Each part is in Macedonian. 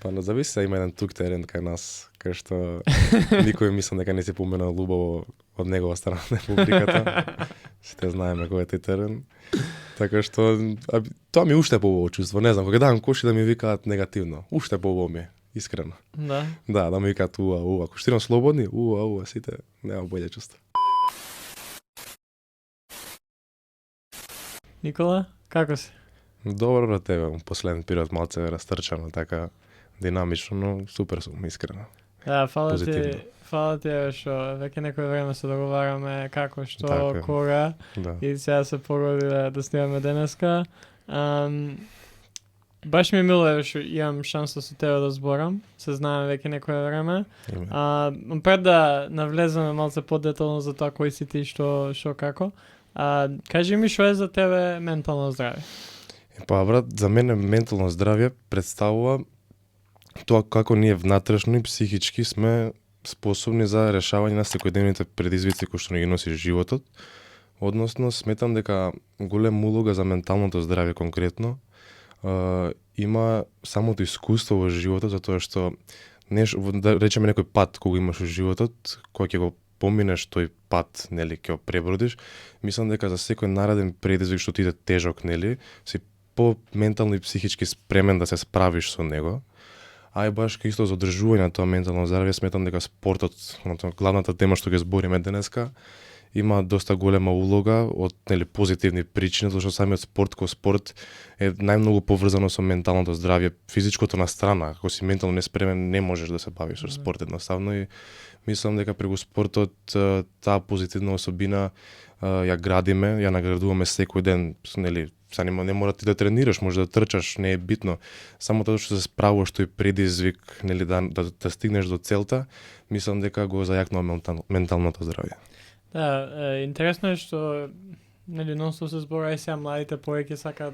Па не зависи, има еден тук терен кај нас, кај што никој мислам дека не се поменал убаво од негова страна на публиката. Сите знаеме кој е тој терен. Така што тоа ми уште поубаво чувство, не знам, кога давам коши да ми викаат негативно, уште поубаво ми е, искрено. Да. Да ми викаат уа, ако штирам слободни, уа, сите, нема болje чувство. Никола, како си? Добро брат, тебе, последен период малце растрчано, така динамично, но супер сум, искрено. Да, фала ти што веќе некој време се договараме како, што, така, кога, да. и сега се погоди да снимаме денеска. Баш ми е мило што имам шанса со тебе да зборам, се знаеме веќе некое време. Пред да навлеземе малце подетално за тоа кој си ти, што како, кажи ми што е за тебе ментално здравје? Па брат, за мене ментално здравје представува тоа како ние внатрешно и психички сме способни за решавање на секојдневните предизвици кои што ни ги носи животот. Односно, сметам дека голема улога за менталното здравје конкретно има самото искуство во животот, затоа што да речеме некој пат кога имаш во животот, кога ќе го поминеш тој пат, нели, ќе го пребродиш, мислам дека за секој нареден предизвик што ти иде тежок, нели, си по ментално и психички спремен да се справиш со него. А и баш кај исто за одржување на тоа ментално здравје, сметам дека спортот, главната тема што ќе збориме денеска, има доста голема улога од нели позитивни причини, затоа што самиот спорт кој спорт е најмногу поврзано со менталното здравје, физичкото на страна. Ако си ментално неспремен, не можеш да се бавиш со спорт едноставно, и мислам дека преку спортот таа позитивна особина ја градиме, ја наградуваме секој ден, нели, не мора ти да тренираш, може да трчаш, не е битно. Само тоа што се справуваш тој предизвик, нели, да стигнеш до целта, мислам дека го зајакнува менталното здравје. Да, интересно е што нели нонстop се збора и сега младите повеќе сакаат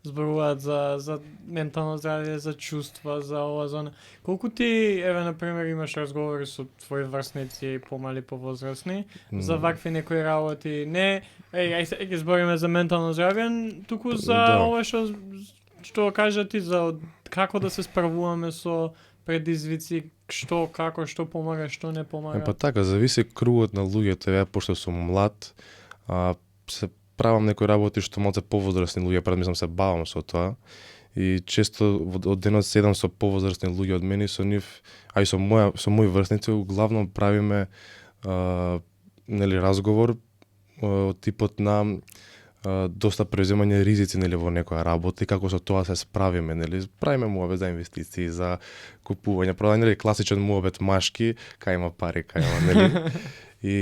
зборуваат за ментално здравје, за чувства, за ова зона. Колку ти, еве, например, имаш разговори со твои врсници, помали, повозрасни, за вакви некои работи, не, ќе збориме за ментално здравје, туку за ова што кажа ти, за како да се справуваме со предизвици, што, како, што помага, што не помага. Па така, зависи кругот на луѓето, пошто сум млад, се правам некои работи што малце повозрасни луѓе, мислам се бавам со тоа. И често од денот седам со повозрасни луѓе од мене, со нив, а и со мои врсници, главно правиме нели разговор од типот на доста преземање ризици, нели, во некоја работа и како со тоа се справиме, нели, правиме муабет за инвестиции, за купување, продање, нели, класичен муабет машки, кај има пари, кај има, нели. И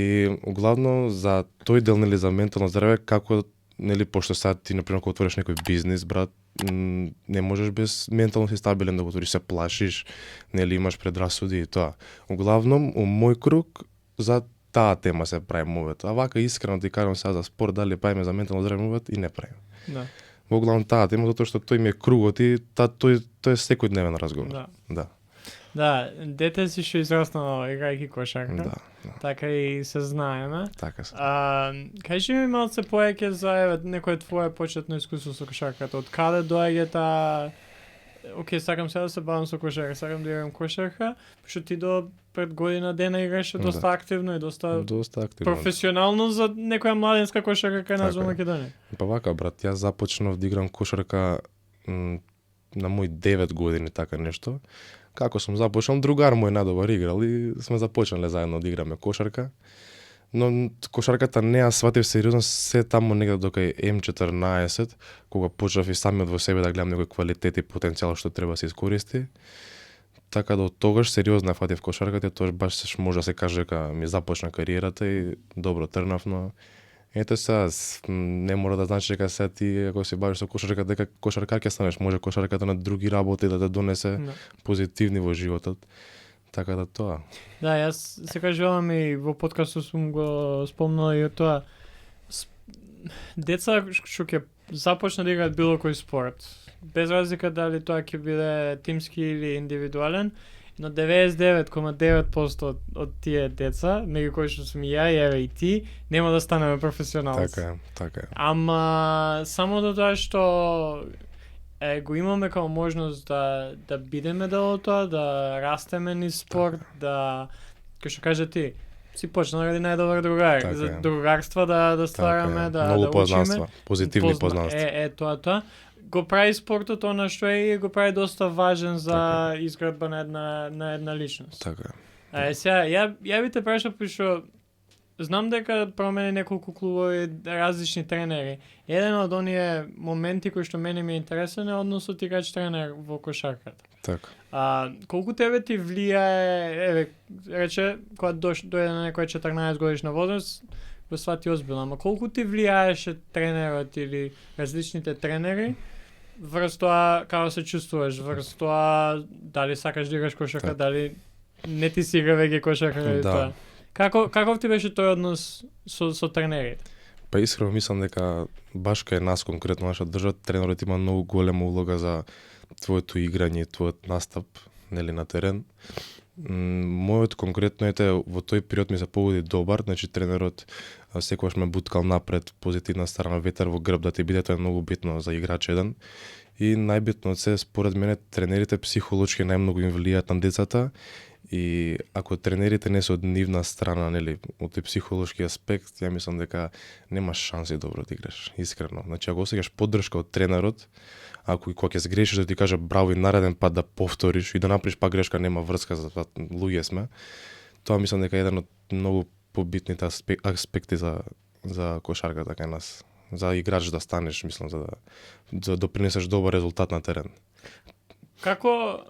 главно за тој дел, нели, за ментално здравје, како, нели, пошто сега ти например кога отвориш некој бизнис, брат, не можеш без ментално си стабилен да го отвориш, се плашиш, нели, имаш предрасуди и тоа. Главном у мој круг за таа тема се прави мувет. А вака искрено ти кажам сега за спорт, дали правиме за ментално здравје мувет и не правиме. Да. Во главно таа тема, затоа што тој ми е кругот и тој е секојдневен разговор. Да. Да, дете си што израснало играјќи кошарка. Да. Така и се знаеме. Така се. Кажи ми малце повеќе за некое твое почетно искуство со кошарката. Од каде доаѓа таа окей, сакам сега да се бавам со кошарка, сакам да играм кошарка, што ти до пред година дена играше доста активно и доста активно, професионално за некоја младенска кошарка кај нас во Македонија. Па вака, брат, јас започнав да играм кошарка на мои 9 години, така нешто. Како сум започнал, другар мој надобар играл и сме започнале заедно да играме кошарка. Но кошарката не ја сватив сериозно се таму негде докај М14, кога почнав и самиот во себе да гледам некој квалитет и потенцијал што треба да се искористи. Така да од тогаш сериозно ја фатив кошарката, тоа баш може да се каже дека ми започна кариерата и добро трнав, но ете сега, не мора да значи дека сега ти ако се бавиш со кошарка дека кошаркар ќе станеш, може кошарката на други работи да те донесе позитивни во животот. Така да тоа. Да, јас сега желам и во подкастот сум го спомнал и тоа. Деца што ќе започнат да играат било кој спорт, без разлика дали тоа ќе биде тимски или индивидуален, но 99,9% од тие деца, меѓу кои што сум ја и еве и ти, нема да станеме професионалци. Така е. Ама само до тоа што го имаме како можност да бидеме дел од тоа, да растеме низ спорт, да како што кажа ти, си почнал ради најдобар другар, Така за е. другарства да ствараме, да многу да познанства, учиме. позитивни познанства. Тоа. Го прави спортот она што е и го прави доста важен за Така изградба на една личност. Така е. А сега ја би те прашал пошто знам дека промени неколку клубови, различни тренери. Еден од оние моменти кои што мене ми е интересен е односот играч-тренер во кошарката. Така. Колку тебе ти влијае, рече, кога дојде на некоја 14 годишна возраст, го свати озбилно, ама колку ти влијаеше тренерот или различните тренери врз тоа како се чувствуваш, врз тоа дали сакаш да играш кошарка, Така. дали не ти си игра веќе кошарка или Да. тоа. Каков ти беше тој однос со тренерите? Па искрено мислам дека баш кај нас конкретно наша држава тренерот има многу голема улога за твоето играње, твојот настап, нели на терен. Мојот конкретно во тој период ми се погоди добар, значи тренерот секогаш ме буткал напред, позитивна страна, ветер во грб да ти биде, тоа е многу битно за играч еден. И најбитно од се според мене тренерите психолошки најмногу им влијаат на децата. И ако тренерите не се од нивна страна, нели, од тој психолошки аспект, ја мислам дека немаш шанси добро да играш, искрено. Значи, ако осеќаш поддршка од тренерот, ако и кога ќе сгрешиш да ти каже браво и нареден пат да повториш и да направиш пак грешка, нема врска, за тоа луѓе сме. Тоа мислам дека е еден од многу побитните аспекти за кошарката кај нас. За играч да станеш, мислам, за да допринесеш добар резултат на терен. Како,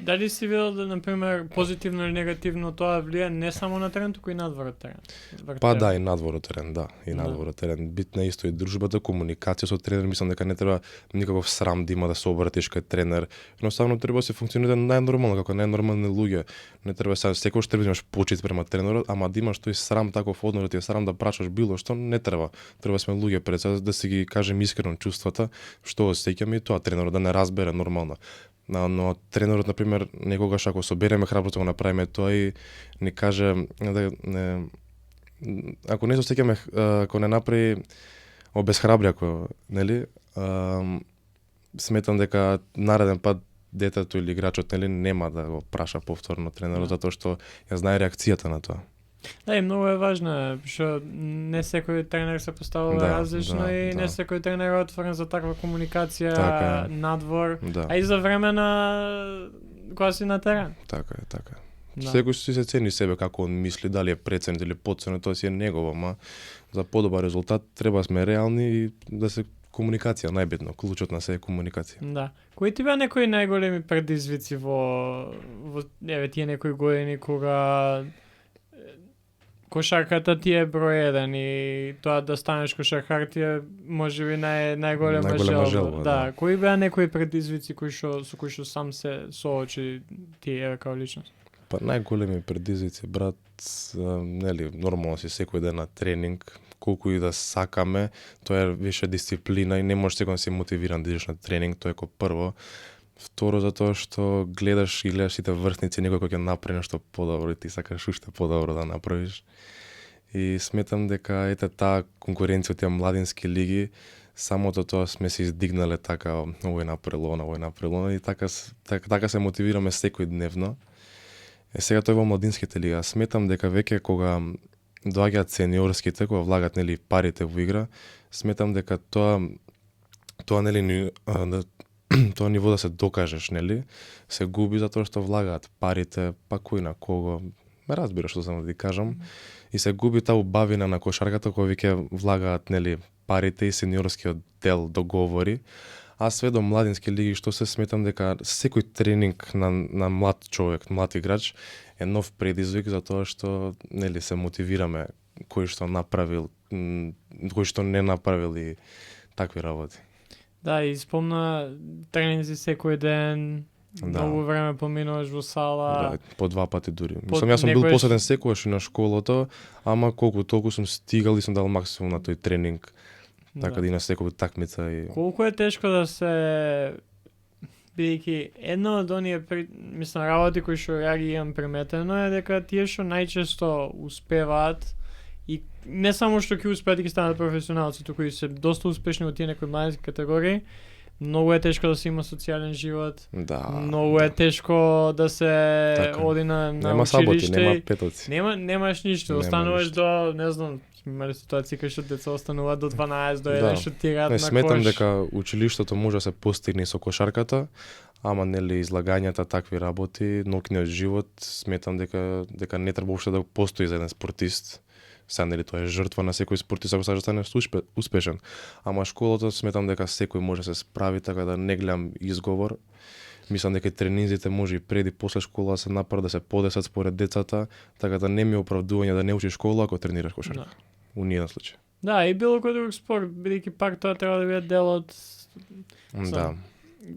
дали си видел да, например, позитивно или негативно тоа влија не само на терен, туку и надвор од терен? Па да, и надвор од терен, да, и надвор од терен. Битна е исто и дружбата, комуникација со тренер, мислам дека не треба никаков срам да има да се обратиш кај тренер. Едноставно треба да се функционира најнормално, како најнормални луѓе. Не треба секогаш треба да имаш почит према тренерот, ама да имаш тој срам таков однос, да ти е срам да прашаш било што, не треба. Треба сме луѓе пред се да си ги кажем искрено чувствата, што осеќаме и тоа тренерот да не разбере нормално. Но тренерот, например, некогаш ако собереме храброст го направиме тоа и ни каже ако не се осеќаме, ако не направи обесхрабри, ако, нели, сметам дека нареден пат детето или играчот, нели, нема да го праша повторно тренерот, затоа што ја знае реакцијата на тоа. Да, и многу е важно, што не секој тренер се поставува различно и не секој тренер е отворен за таква комуникација така надвор, да. а и за време на кога си на терен. Така е, така. Да. Секој си се цени себе како он мисли, дали е преценет или подценет, тоа си е негово, ма за подобар резултат треба сме реални и да се комуникација најбитно, клучот на се е комуникација. Да. Кои ти беа некои најголеми предизвици во еве тие некои години кога кошарката ти е број еден и тоа да станеш кошаркар ти е можеби најголема желба. Да, кои беа некои предизвици со кои што сам се соочи ти еве као личност? Па најголеми предизвици, брат, нели, нормално си секој ден на тренинг, колку и да сакаме, тоа е више дисциплина и не можеш секој да си мотивиран да идеш на тренинг, тоа е ко прво. Второ, затоа што гледаш сите врсници, некој кој ќе направи нешто подобро и ти сакаш уште подобро да направиш. И сметам дека ете таа конкуренција од тие младински лиги, самото тоа сме се издигнале така, овој направило, и така се мотивираме секој дневно. Сега тој во младинските лиги, сметам дека веќе кога доаѓаат сениорските, кога влагат нели парите во игра, сметам дека тоа нели тоа ниво да се докажеш, нели, се губи затоа што влагаат парите, па кој на кого, ме разбираш што сам да ти кажам, и се губи таа убавина на кошарката кога веќе влагаат, нели, парите и сениорскиот дел договори, а све до младински лиги што се сметам дека секој тренинг на млад човек, млад играч е нов предизвик затоа што нели се мотивираме кој што направил, кој што не направил и такви работи. Да, и спомна тренинзи секој ден, многу време поминуваш во сала. Да, по 2 пати дури. Мислам, јас сум бил посетен секогаш и на школото, ама колку толку сум стигал и сум дал максимум на тој тренинг. Така да и на секоја такмица и колку е тешко да се бидејќи едно од оние мислам работи кои што ја ги имам приметено е дека тие што најчесто успеваат и не само што ќе успеат да ги станат професионалци, туку и се доста успешни во тие некои младински категории, многу е тешко да се има социјален живот. Да. Многу е тешко да се Така. оди на Нема саботи, училиште. нема петоци. Немаш ништо. Нема Остануваш ништо. до, не знам, сме имали ситуации кај што деца остануваат до 12, до 1 Да. шутираат Не на сметам кош. дека училиштето може да се постигне и со кошарката, ама нели излагањата, такви работи, наукниот живот, сметам дека не треба уопште да постои за еден спортист. Сега нели тоа е жртва на секој спортист ако сакаш да стане успешен. Ама школата сметам дека секој може да се справи, така да не гледам изговор. Мислам дека тренинзите може и пред и после школа да се направат, да се подесат според децата, така да не ми е оправдување да не учиш школа ако тренираш кошарка. Да. У ниеден случај. Да, и било кој друг спорт, бидејќи пак тоа треба да биде дел од Да.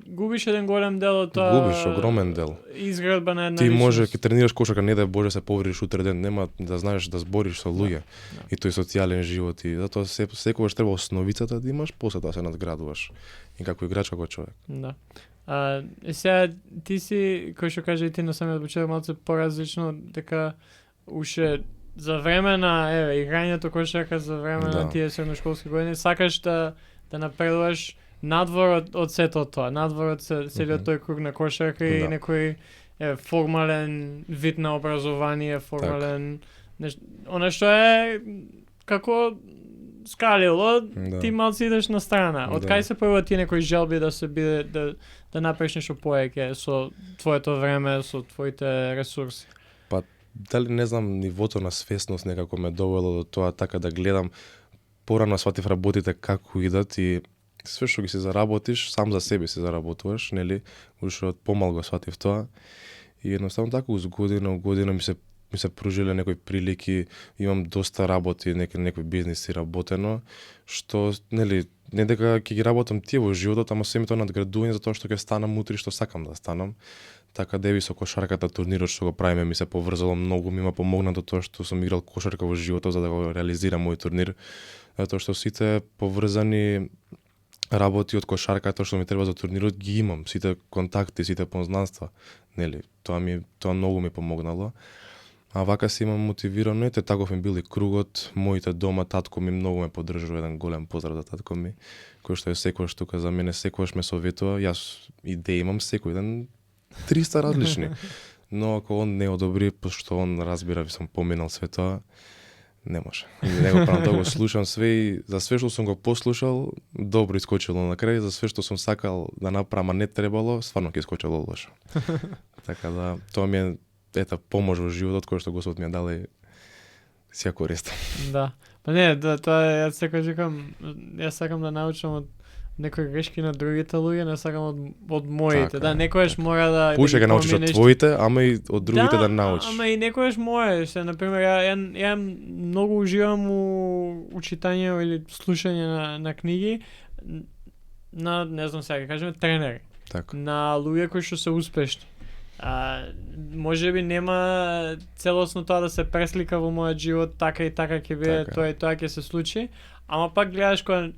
губиш еден голем дел од тоа. Губиш огромен дел. Изградба на една Ти може личност. ќе тренираш кошарка, не да боже се повредиш утре ден, нема да знаеш да збориш со луѓе. Да. И тој социјален живот и затоа секогаш треба основицата да имаш, после тоа се надградуваш. И како играч, како човек. Да. Сега ти си, кој што кажа и ти на самиот почеток малце поразлично, дека уше за време на играњето кошарка, за време Да. на тие средношколски години, сакаш да напредуваш надвор од сето тоа, надвор од целиот тој круг на кошарка и Да. некој формален вид на образование, формален она што е како скалило, Да. ти малци идеш на страна. Од Да. кај се појавува ти некои желби да се биде да направиш нешто поеќе со твоето време, со твоите ресурси? Дали не знам, нивото на свесност некако ме довело до тоа така да гледам. Порано сватив работите како идат и све што ги се заработиш, сам за себе се заработуваш, нели? Уште од помалку сватив тоа. И едноставно така уз година ми се пружиле некои прилики, имам доста работи, некои бизниси работено, што нели не дека ќе ги работам тие во животот, ама се ми тоа надградување за тоа што ќе станам утре што сакам да станам. Така деви со кошарката турнирот што го правиме ми се поврзало многу, ми има помогнато тоа што сум играл кошарка во животот за да го реализирам мој турнир, затоа што сите поврзани работи од кошарката што ми треба за турнирот ги имам, сите контакти, сите познанства, нели, тоа многу ми помогнало. А вака се имам мотивирано, ете таков ми бил и кругот, моите дома, татко ми многу ме поддржува, еден голем поздрав за татко ми, кој што е секогаш тука за мене, секогаш ме советува, јас идеи имам секој ден 300 различни. Но ако он не одобри, пошто он разбира, би сум поминал све тоа, не може. Не го правам, да го слушам све и за све што сум го послушал, добро искочило на крај, за све што сум сакал да направам, а не требало, стварно ќе искочило лошо. Така да, тоа ми е помош во животот кој што Господ ми ја дал и си ја користам. Да. Па не, тоа е, јас секој викам, јас сакам да научам од некои грешки на другите луѓе, не сакам од моите. Така Да, е, некојаш така. мора да Пуше ги ќе научиш од поминеш. твоите, ама и од другите да научиш. Ама и некојаш можеш, например, ја многу уживам у читање или слушање на книги на, не знам сега, ќе кажеме тренери, Така. на луѓе кои што се успешни. Може би нема целосно тоа да се преслика во мојот живот, така и така ќе биде, Така. тоа и тоа ќе се случи, ама пак гледаш кој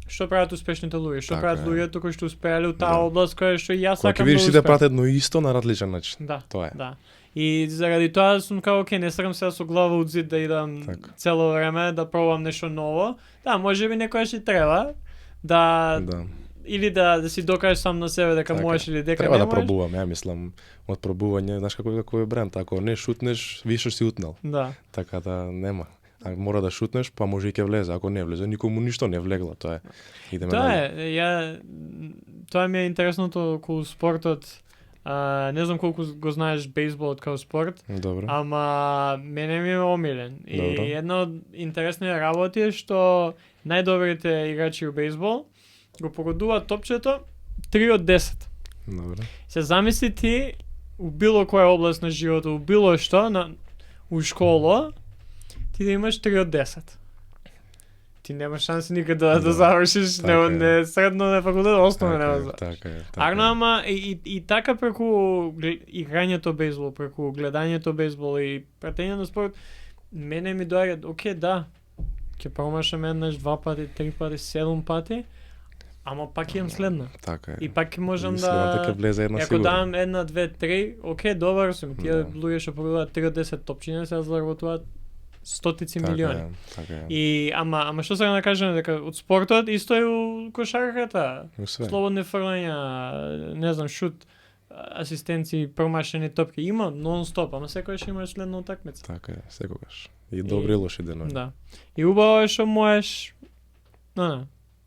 што прават успешните луѓе, што Така прават е. луѓето кои што успеале у таа Да. област која што и јас Кога ќе сакам видиш да сите успеам. прават едно исто на различен начин. Да, Тоа е. да. И заради тоа сум као, оке, не сакам сега со глава од зид да идам Така. цело време, да пробам нешто ново. Да, може би некојаш и треба да Да. или да си докажеш сам на себе дека Така. можеш или дека Треба не да можеш. пробуваме, ја мислам, од пробување, знаеш како е бренд, ако не шутнеш, више си утнал. Да. Така да нема. А мора да шутнеш, па може и ќе влезе, ако не влезе, никому ништо не влегла, тоа е. Идеме Тоа дале. тоа ми е интересното околу спортот. Не знам колку го знаеш бейсболот као спорт, Добро. ама мене ми е омилен. Добро. И една од интересните работи е што најдобрите играчи у бейсбол го погодуваат топчето 3 од 10. Добро. Се замисли ти у било која област на животот, у било што, у школа, ти да имаш 3 од 10. Ти немаш шанси никаде да завршиш, така не средно на факултет, основно Така нема е, за. така е. Арно, ама и така преку играњето бейсбол, преку гледањето бейсбол и пратење на спорт, мене ми доаѓа, оке, да, ќе промашам еднаш, 2 пати, 3 пати, 7 пати, ама пак имам следна. Така е. И пак ќе можам Следната ќе влезе една ако сигурно. дам 1, 2, 3, оке, добар сум. Тие Да. луѓе што погодуваат 3 од 10 топчиња се заработуваат стотици Така милиони. е, така е. И ама што сега да кажеме дека од спортот исто е у кошарката. Све. Слободни фрлања, не знам, шут, асистенции, промашени топки има нон-стоп, ама секогаш имаш следна утакмица. Така е, секогаш. И добри и лоши денови. Да. И убаво е што можеш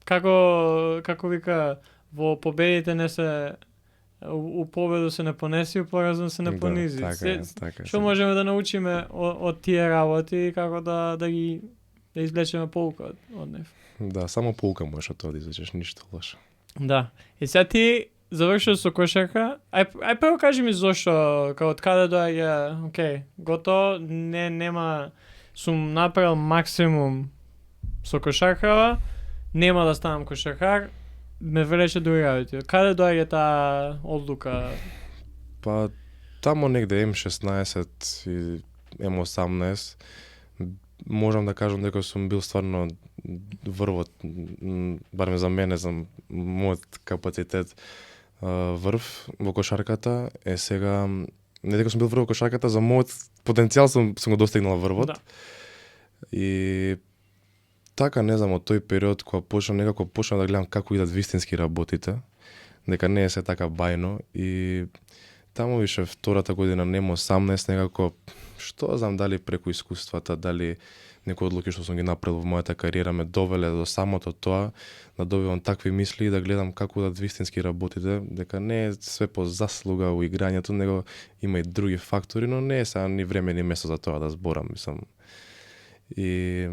како вика во победите не се у победу се не понеси, у поразен се не понизи. Така е, така е. Што можеме да научиме од тие работи и како да извлечеме поука од нив. Да, само полка можеш од тоа да извлечеш, ништо лошо. Да. И сега ти завршил со кошарка. Ај прво кажи ми зошто, као од каде доаѓа, окей, готово, нема, сум направил максимум со кошаркава, нема да станам кошаркар, ме велеше други работи. Каде доаѓа таа одлука? Па тамо негде М16 и М18 можам да кажам дека сум бил стварно врвот, барем за мене, за мојот капацитет, врв во кошарката. Сега не дека сум бил врв во кошарката, за мојот потенцијал сум го достигнал врвот. Да. И така, не знам, од тој период кога почнав да гледам како идат вистински работите, дека не е се така бајно, и таму више втората година нема 18, некако, што знам, дали преку искуствата, дали некои одлуки што сум ги направил во мојата кариера ме довеле до самото тоа, да добивам такви мисли и да гледам како идат вистински работите, дека не е све по заслуга во играњето, него има и други фактори, но не е сега ни време ни место за тоа да зборам, мислам. И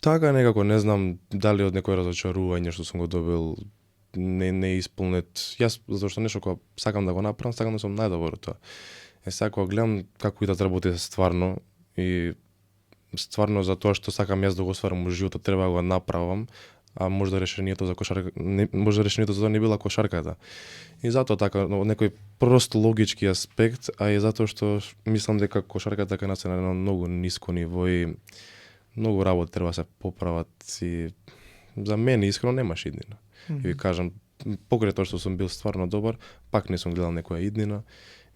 така некако, не знам дали од некој разочарување што сум го добил не исполнет. Јас зашто нешто кога сакам да го направам, сакам да сум најдобар од тоа. Сега кога гледам како идат работите стварно и стварно за тоа што сакам јас да го остварам во животот, треба да го направам, а можда решението за кошарка, можда решението за тоа не била кошарката. И затоа така, од некој прост логички аспект, а и затоа што мислам дека кошарката кај нас е на едно многу ниско ниво и многу работи треба да се поправат, и за мене искрено немаш иднина. И ви кажам, покрај тоа што сум бил стварно добар, пак не сум гледал некоја иднина,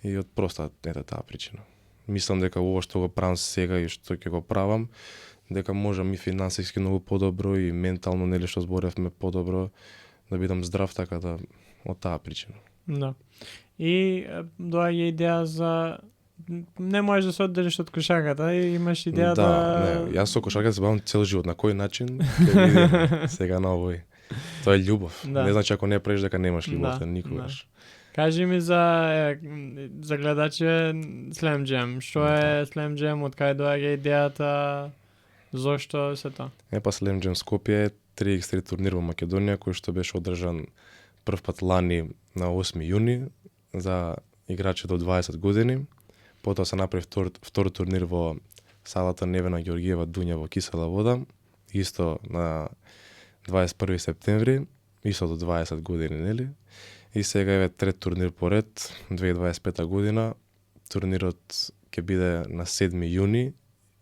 и од проста ете таа причина. Мислам дека ова што го правам сега и што ќе го правам, дека можам и финансиски многу подобро и ментално, нели што зборевме, подобро да бидам здрав, така да од таа причина. Да. И доаѓа идеја за не можеш да се одделиш од кошарката и имаш идеја да... Не, јас со кошарката се бавам цел живот. На кој начин? Ќе видиме сега на овој. Тоа е љубов. Да. Не значи ако не правиш дека немаш љубов, Да, никогаш. Кажи ми за гледаче Slam Jam. Што е Slam Jam, од кај доаѓа идејата, зошто се тоа? Па Slam Jam Скопје е 3x3 турнир во Македонија, кој што беше одржан прв пат лани на 8 јуни за играчи до 20 години. Потоа се направи втор турнир во салата Невена Ѓоргиева Дуња во Кисела вода, исто на 21 септември, исто до 20 години, нели? И сега е трет турнир поред, 2025 година. Турнирот ќе биде на 7 јуни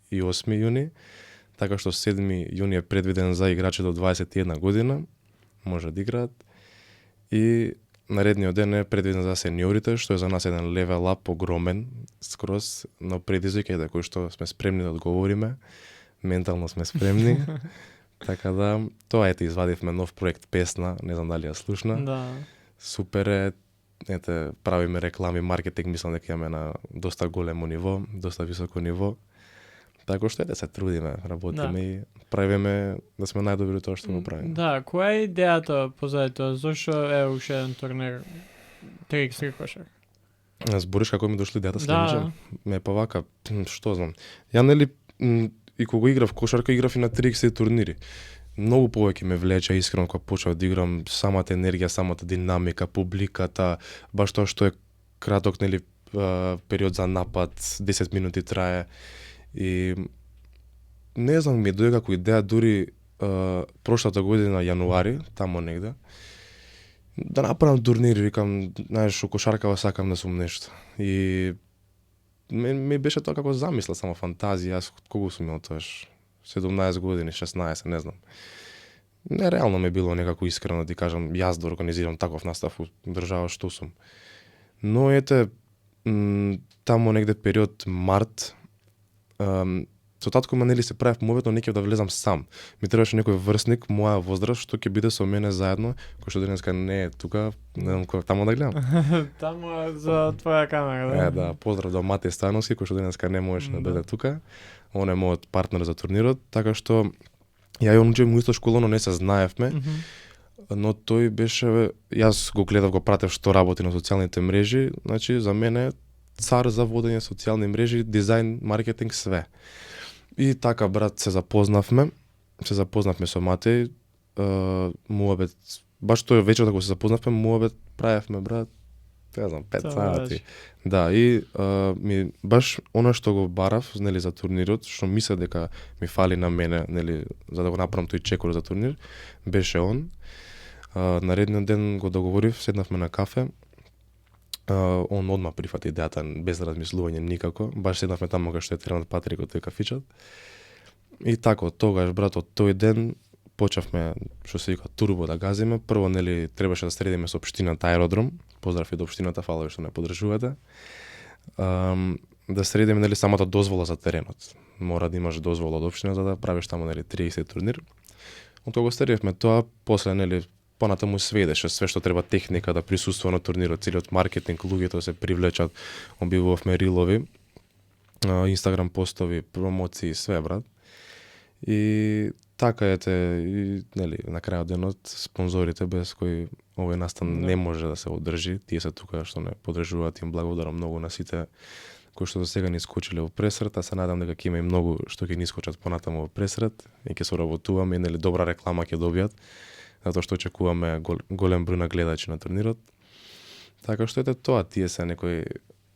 и 8 јуни, така што 7 јуни е предвиден за играчи до 21 година, може да играат. И наредниот ден е предвиден за сениорите, што е за нас еден левел ап огромен, скроз, но предизвик е да кој што сме спремни да одговориме, ментално сме спремни. Така да, тоа ете, извадивме нов проект песна, не знам дали ја слушна. Да. Супер е, ете, правиме реклами, маркетинг, мислам дека имаме на доста големо ниво, доста високо ниво. Така што да се трудиме, работиме и правиме да сме најдобри од тоа што го правиме. Да, која е идејата позади тоа? Зошто е уште еден турнир 3x3 кошар? Збориш како ми дошли идејата Да. следниче? Ме па вака, што знам. Ја нели и кога играв кошарка, играв и на 3x3 турнири. Многу повеќе ме влече искрено кога почнав да играм, самата енергија, самата динамика, публиката, баш тоа што е краток, нели, период за напад, 10 минути трае. И не знам, ми дојде како идеја дури прошлата година јануари, тамо негде, да направам турнир, викам, знаеш, у кошаркава сакам да сум нешто. И ми беше тоа како замисла, само фантазија, јас колку сум имал тоаш, 17 години, 16, не знам. Нереално ми било некако искрено да ти кажам, јас да организирам таков настав у држава што сум. Но ете, тамо негде период март, со татко ма нели се правев мовет, но не ќе да влезам сам. Ми требаше некој врсник, моја возраст, што ќе биде со мене заедно, кој што денеска не е тука, не знам кој таму да гледам. Таму за твоја камера, да? Да, поздрав до Матеј Становски, кој што денеска не можеше да Да. дојде тука. Он е мојот партнер за турнирот, така што ја и он учевме исто школа, но не се знаевме. Но тој беше, јас го гледав, го пратев што работи на социјалните мрежи, значи за мене цар за водење социјални мрежи, дизајн, маркетинг, све. И така, брат, се запознавме со Матеј, муабет, баш тој вечер кога се запознавме, муабет правевме, брат, не знам, 5 сати. Да, и ми баш она што го барав, нели, за турнирот, што мисля дека ми фали на мене, нели, за да го направам тој чекор за турнир, беше он. Наредниот ден го договорив, седнавме на кафе. Он одма прифати идејата без размислување никако. Баш седнавме таму кај што е тренат Патрик од тој кафичат. И така, од тогаш, брат, од тој ден почнавме, што се вика, турбо да газиме. Прво, нели, требаше да средиме со општината аеродром. Поздрав и до општината, фала ви што не поддржувате. Да средиме, нели, самата дозвола за теренот. Мора да имаш дозвола од општина за да правиш таму, нели, 30 турнир. Од кога средивме тоа, после, нели, понатаму сведеше све што треба техника да присуствува на турнирот, целиот маркетинг, луѓето се привлечат, објавувавме рилови, Инстаграм постови, промоции, све, брат. И така и нели, на крајот денот спонзорите без кои овој настан не може да се одржи, тие се тука што не поддржуваат, им благодарам многу на сите кои што до сега ни искочиле во пресрет, а се надам дека ќе има и многу што ќе ни искочат понатаму во пресрет и ќе соработуваме и нели добра реклама ќе добијат, затоа што очекуваме голем број на гледачи на турнирот. Така што ете тоа, тие се некои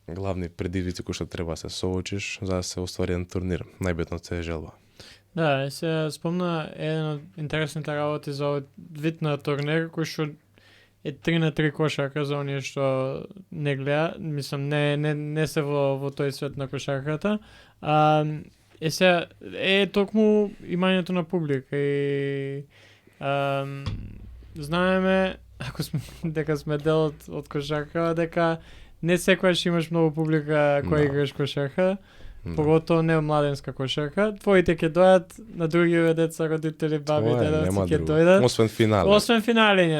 главни предизвици кои што треба да се соочиш за да се оствари еден турнир. Најбитното е желба. Да, се спомна еден од интересните работи за овој вид на турнир кој што е 3-на-3 кошарка за оние што не гледа, мислам не се во тој свет на кошарката. Е токму имањето на публика и знаеме ако сме дека сме дел од кошарка, дека не секогаш имаш многу публика која играш кошарка. Поготово не младенска кошарка. Твоите ќе дојдат, на други деца, родители, баби, дедовци ќе дојдат. Освен финале.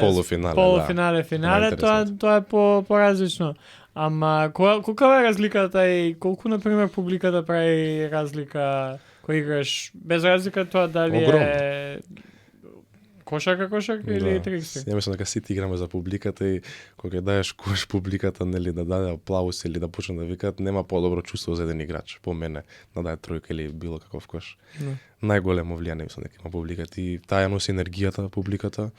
Полуфинале, финале, тоа е поразлично. Ама колка е разликата и колку на пример публиката прави разлика кој играш, без разлика тоа дали е кошарка или трикси? Ја мислам дека сите играме за публиката и кога даеш кош публиката, нели, да даде аплауз или да почне да викаат, нема подобро чувство за еден играч, по мене, да даде тројка или било каков кош. Најголемо влијание мислам дека има публиката и таа ја носи енергијата публиката,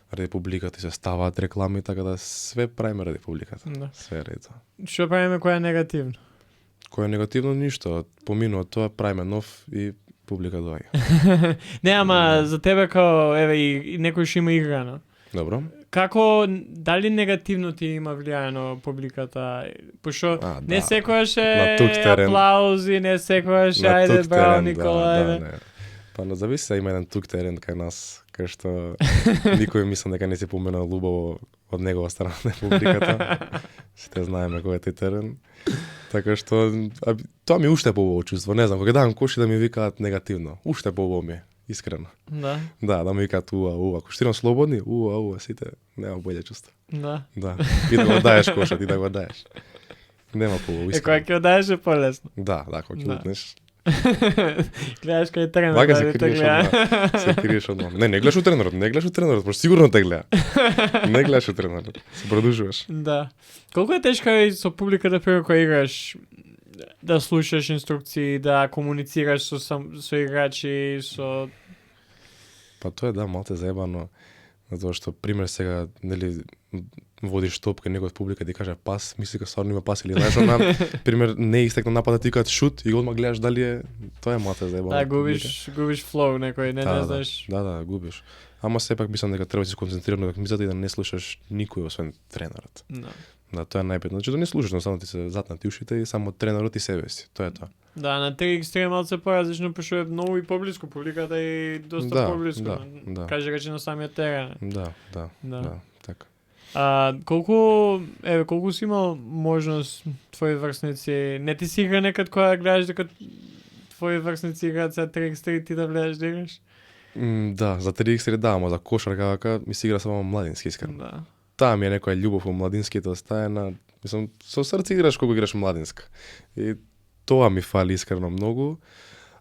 ради публиката се ставаат реклами, така да све правиме ради публиката. Све ради тоа. Што правиме која е негативно? Која е негативно ништо, поминува тоа правиме нов и публика доаѓа. Не, ама за тебе као еве и некој што има играно. Добро. Како дали негативно ти има влијано публиката? Пошто не секогаш е аплаузи, не секогаш ајде браво Никола. Па не зависи, има еден тук терен кај нас, кај што никој мислам дека не се поменал убаво од негова страна на публиката. Сите знаеме кој е тој терен. Така што тоа ми уште поубаво чувство, не знам, кога давам коши да ми викаат негативно, уште поубаво ми, искрено. Да ми викаат уа, ако штирам слободни, уа, сите, нема боље чувство. Да. И да го даеш кошот, и да го даеш. Нема поубаво, искрено. Кога ќе даеш е полесно. Да, кога ќе утнеш. Гледаш кај тренерот. Вака се криеш од мама. Не гледаш у тренерот, пошто сигурно те гледа. Не гледаш у тренерот, се продужуваш. Да. Колку е тешко со публиката прво кога играш да слушаш инструкции, да комуницираш со играчи, со... Па тоа е малце заебано, затоа што пример сега, нели, водиш топка некој од публика ти каже пас, мисли дека стварно има пас или знаеш она, пример не истекна нападот ти кажат шут и одма гледаш дали е, тоа е малце заебано. Да, губиш флоу некој, не знаеш. Да, губиш. Ама сепак мислам дека треба да се концентрираш на мислата и да не слушаш никој освен тренерот. Да, тоа е најбитно. Значи да не слушаш, но само ти се затнати ушите и само тренерот и себе си. Тоа е тоа. Да, на 3x3 е малце поразлично, пошто е многу и поблиску публиката и доста поблиску. Да. Каже речи на самиот терен. Да, така. Колку си имал можност твои врсници, не ти си игра некад кога гледаш дека твои врсници играат сега 3x3 ти да влезеш да играш? Да, за 3x3 да, ама за кошарка вака ми се игра само младински искрено. Да. Таа ми е некоја љубов во младинските остаена, мислам, со срце играш кога играш младинска. И тоа ми фали искрено многу,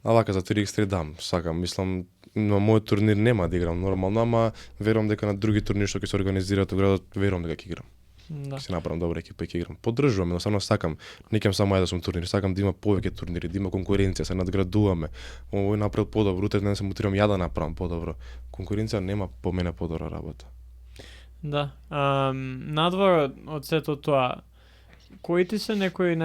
а вака за 3x3 дам, сакам, мислам, на мојот турнир нема да играм нормално, ама верувам дека на други турнири што ќе се организираат во градот, верувам дека ќе играм. Да. Ќе се направам добра екипа и ќе играм. Поддржувам, едноставно сакам, не ќам само да сум турнир, сакам да има повеќе турнири, да има конкуренција, се надградуваме. Овој направил подобро, утре ден се мотивирам ја да направам подобро. Конкуренција нема по мене подобра работа. Да. Надвор од сето тоа, кои ти се некои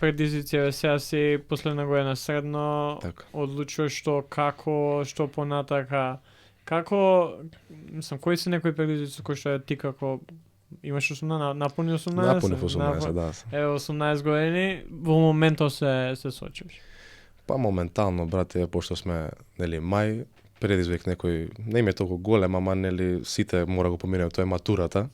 предизвици, сега си последна година средно, Така. одлучуваш што, како, што понатака, како, мислам, кои се некои предизвици кои што ти како имаш 18, напуни 18? Напунив 18, да. Ево 18 години, во моментот се сочиш. Па моментално, брате, пошто сме, нели, мај, предизвик некој, не им е толку голем, ама нели сите мора го поминеме, тоа е матурата.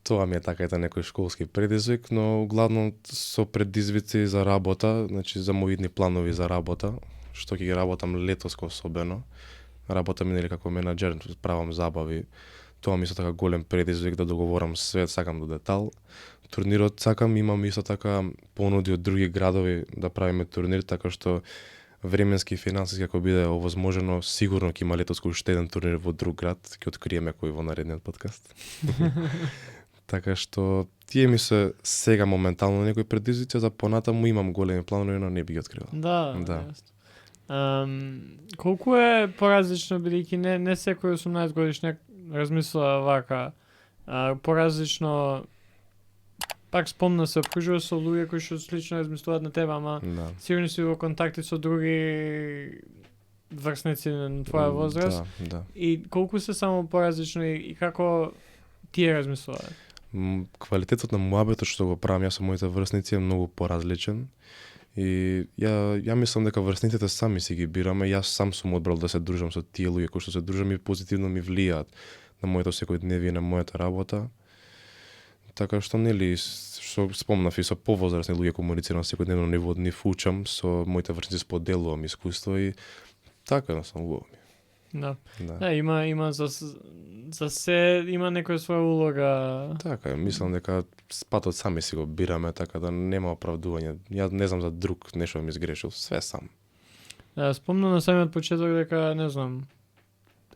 Тоа ми е така ета некој школски предизвик, но главно со предизвици за работа, значи за мои идни планови за работа, што ќе ги работам летоско особено. Работам нели како менаџер, правам забави. Тоа ми е така голем предизвик да договорам све, сакам до детал. Турнирот сакам, имам исто така понуди од други градови да правиме турнир, така што временски и финансиски ако биде овозможено, сигурно ќе има летоско уште еден турнир во друг град, ќе откриеме кој во наредниот подкаст. Така што тие ми се сега моментално некои предизвици, за понатаму имам големи планови, но не би ги откривал. Да. Да. Колку е поразлично, бидејќи не секој 18 годишник размислува вака, поразлично, пак спомна се обкружува со луѓе кои што слично размислуваат на тебе, ама Да. сигурно си во контакти со други врсници на твоја возраст. Да. И колку се само поразлично и како тие размислуваат? Квалитетот на муабетот што го правам јас со моите врсници е многу поразличен. И ја мислам дека врсниците сами си ги бираме, јас сам сум одбрал да се дружам со тие луѓе кои што се дружам и позитивно ми влијаат на моето секојдневие, на мојата работа. Така што нели што спомнав и со повозрасни луѓе комуницирам секојдневно ниво од нив учам, со моите врсници споделувам искуство и така да сум убаво ми. Да. Да. Да, има за се има некоја своја улога. Така е, мислам дека патот сами си го бираме, така да нема оправдување. Ја не знам за друг нешто да ми изгрешил, све сам. Да, спомна на самиот почеток дека, не знам,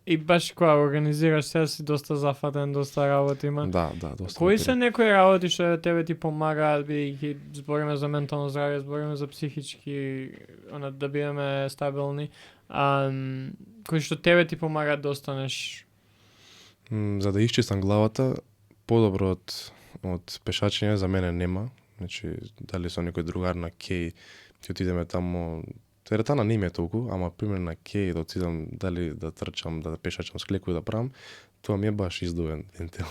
и баш кога организираш сега си доста зафатен, доста работи има. Да, доста. Кои се некои работи што тебе ти помагаат, бидејќи збориме за ментално здравје, збориме за психички, да бидеме стабилни, кои што тебе ти помагаат да останеш? За да исчистам главата, подобро од пешачење за мене нема. Значи, дали со некој другар на кеј, ќе отидеме таму. Теретана не ми е толку, ама пример на кеј да отидам дали да трчам, да пешачам с клекој да правам, тоа ми е баш издувен вентил.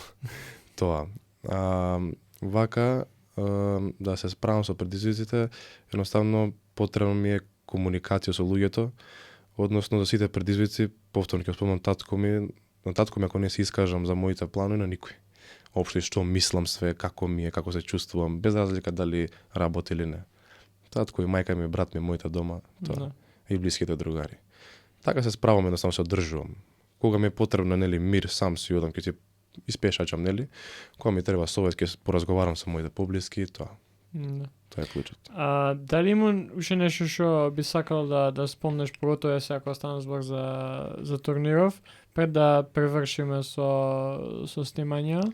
Тоа. Вака, да се справам со предизвиците, едноставно потребно ми е комуникација со луѓето, односно за сите предизвици, повторно ќе спомнам татко ми, на татко ми ако не се искажам за моите планови на никој. Општо и што мислам све, како ми е, како се чувствувам, без разлика дали работи или не. Татко и мајка ми, брат ми, моите дома, тоа. Да. И блиските другари. Така се справам, едноставно се одржувам. Кога ми е потребно, нели, мир, сам си одам, ќе си испешачам, нели? Кога ми треба совет, ќе поразговарам со моите поблиски и тоа. Да. Тоа е клучот. Дали има уште нешто што би сакал да спомнеш, поготово се ако стане збор за турниров, пред да превршиме со снимања?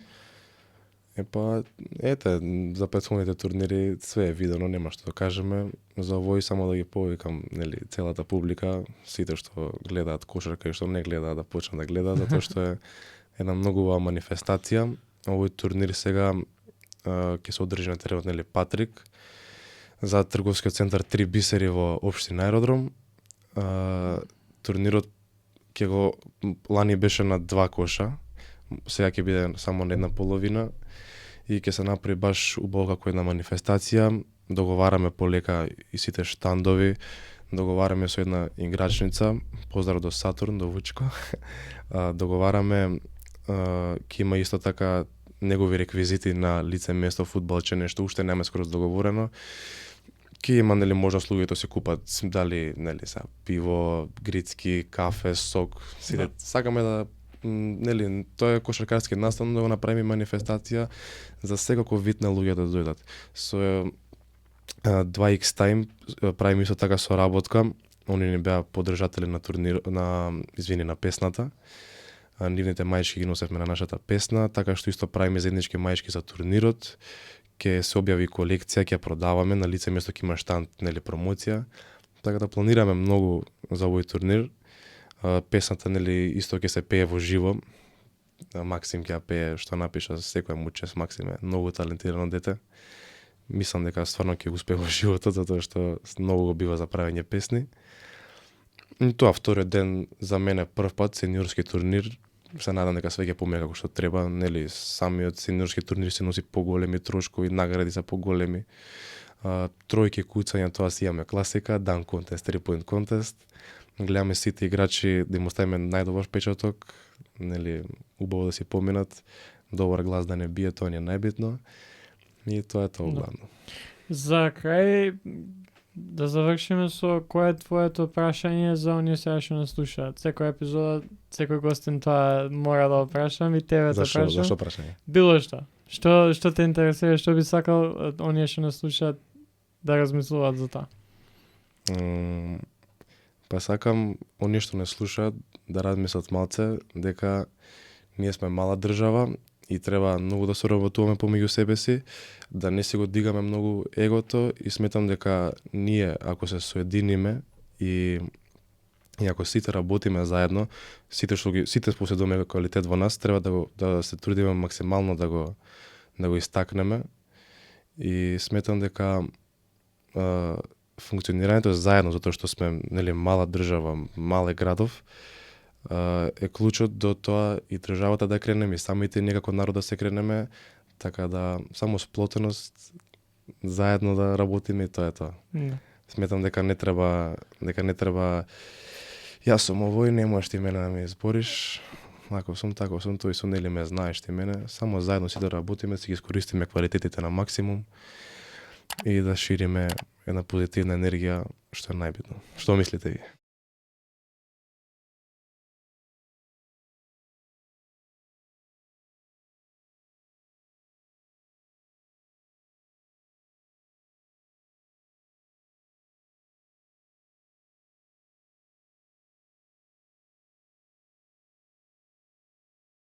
Ете, за претходните турнири све е видено, нема што да кажеме. За овој само да ги повикам, нели, целата публика, сите што гледаат кошарка и што не гледаат да почнат да гледаат, затоа што е една многу убава манифестација. Овој турнир сега ќе се одржи на теренот, нели, Патрик, за трговскиот центар 3 бисери во општина Аеродром. Турнирот ќе го лани беше на 2 коша, сега ќе биде само на една половина и ќе се направи баш убаво како една манифестација. Договараме полека и сите штандови, договараме со една играчница, поздрав до Сатурн, до Вучко. Договараме ќе има исто така негови реквизити на лице место фудбалче, нешто уште нема скоро договорено. ке има нели можност луѓето се купат дали нели са пиво, грицки, кафе, сок, сите сакаме да нели тоа е кошаркарски настан да го направиме манифестација за секако вид на луѓе да дојдат. Со 2X Time правиме исто така соработка. Они ни беа поддржатели на турнир на песната. Нивните маички ги носевме на нашата песна, така што исто правиме заеднички маички за турнирот. Ќе се објави колекција, ќе продаваме, на лице место ќе има штанд, нели промоција. Така да планираме многу за овој турнир. Песната нели исто ќе се пее во живо. Максим ќе ја пее што напиша, секој му чест, Максим е многу талентирано дете. Мислам дека стварно ќе го успее во животот затоа што многу го бива за правење песни. И тоа вториот ден за мене прв пат сениорски турнир. Се надам дека све ќе помине како што треба, нели самиот сениорски турнир се носи поголеми трошкови, награди се поголеми. Тројки куцања, тоа си имаме класика, дан контест, 3-point контест. Гледаме сите играчи да им оставиме најдобар впечаток, нели убаво да си поминат, добар глас да не бие, тоа ни е најбитно. И тоа е тоа главно. За крај да завршиме со кое е твоето прашање за оние сега што нас слушаат. Секој епизода, секој гостин тоа мора да прашам и тебе да прашам. Зашто прашање? Било што. Што те интересира, што би сакал оние што нас слушаат да размислуваат за тоа? Па сакам оние што не слушаат да размислат малце дека ние сме мала држава и треба многу да соработуваме помеѓу себе си, да не си го дигаме многу егото и сметам дека ние ако се соединиме и ако сите работиме заедно, сите поседуваме квалитет во нас, треба да се трудиме максимално да го истакнеме и сметам дека функционирањето заедно, затоа што сме нели мала држава, мале градов, е клучот до тоа и државата да кренеме, и самите ние како народ да се кренеме, така да само сплотеност заедно да работиме и тоа е тоа. Сметам дека не треба јас сум овој, не можеш ти мене да ме избориш, ако сум тако сум тој, нели ме знаеш ти мене, само заедно си да работиме, си ги искористиме квалитетите на максимум и да шириме една позитивна енергија, што е најбитно. Што мислите ви?